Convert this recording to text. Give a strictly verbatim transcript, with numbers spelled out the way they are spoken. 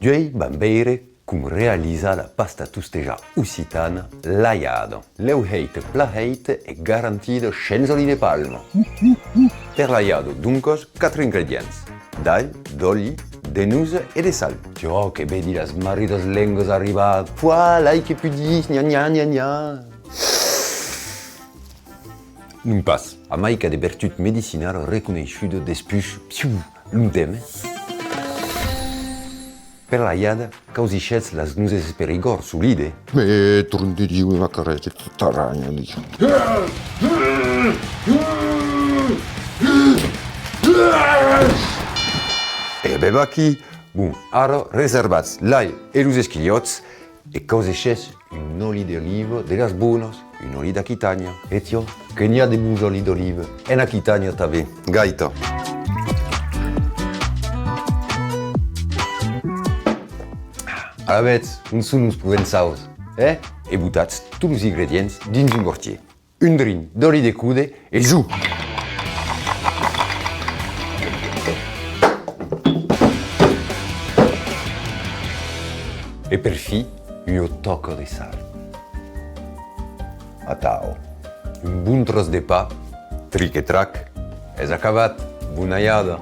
Uèi vam veire com realizar la pasta tostejada occitana, l'alhada. Lèu hèita, plan hèita e garantida shens oli de palma. Per l'alhada, doncas, quatre ingredients: d'alh, d'òli, de nosa e de sal. Tiò, que vedi las maridas lengas arribar! Fuà, l'alh que pudís, nha, nha, nha, nha! Non pas, amai qu'a de vertut medicinala reconeishuda despuish, piu, longtemps, eh? Per l'alhada, causishetz las noses de Perigòrd, solide. Me tron de Diu, ma carreta, taranha, Diu. E ben vaquí, bon, ara reservatz l'alh e los esquilhòts e causishetz un òli d'oliva de las bonas, un òli d'Aquitània. E tiò, que n'i a de bons òlis d'oliva en Aquitània tanben. Gaita! Alavetz, ont son los provençaus, eh? E botatz tots los ingredients dins un gortier. Un drin d'òli de còde e jo! E per fin, ua tòca de sal. Atau, un bon tròç de pan, tric e trac, es acabat, bona alhada!